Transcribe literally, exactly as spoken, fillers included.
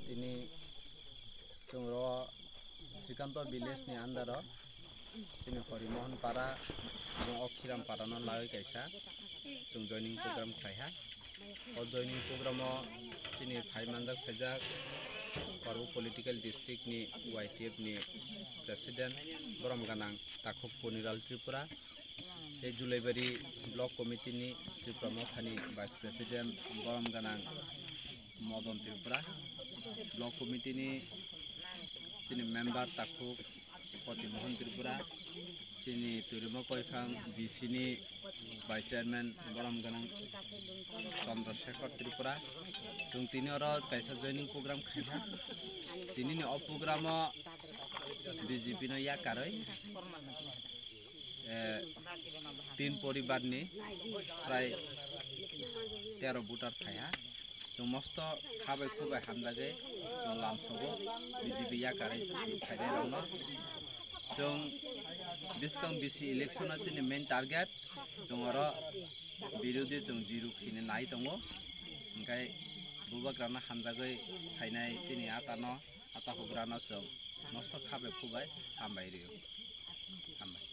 Tini chwng ro Srikanto village ni under o chini Horimohon para, chwng o Khiram para no lagwi kaisa chwng joining program khlaiha. O joining program o chini phai manjak phaijak Parbo political district ni Y T F ni president borom ganang Takhuk Poniral Tripura, tei Julaibari block committee ni Tripura mothani vice president borom ganang Modon Tripura, block committee ni chini member Takhuk Poti Mohon Tripura, chini Turimo Koiphang B C ni vice chairman borom ganang Chandra Shekhar Tripura. Chwng tini oro kaisa joining program khaikha. Tini ni o program o B J P no yakarwi, eh, tin poribar ni prai tero voter phaiha. Chwng mosto kha bai khu bai hamjagwi chwng lamsogo B J P yakarwi phainai rokno. Chwng bwskang B C election o chini main target, chwng oro birodhi chwng zero khini nai tongo. Hwnkhe bubagrano hamjagwi phainai chini atano, ata hugrano chwng mosto kha bai khu bai hambai rw. Hambai.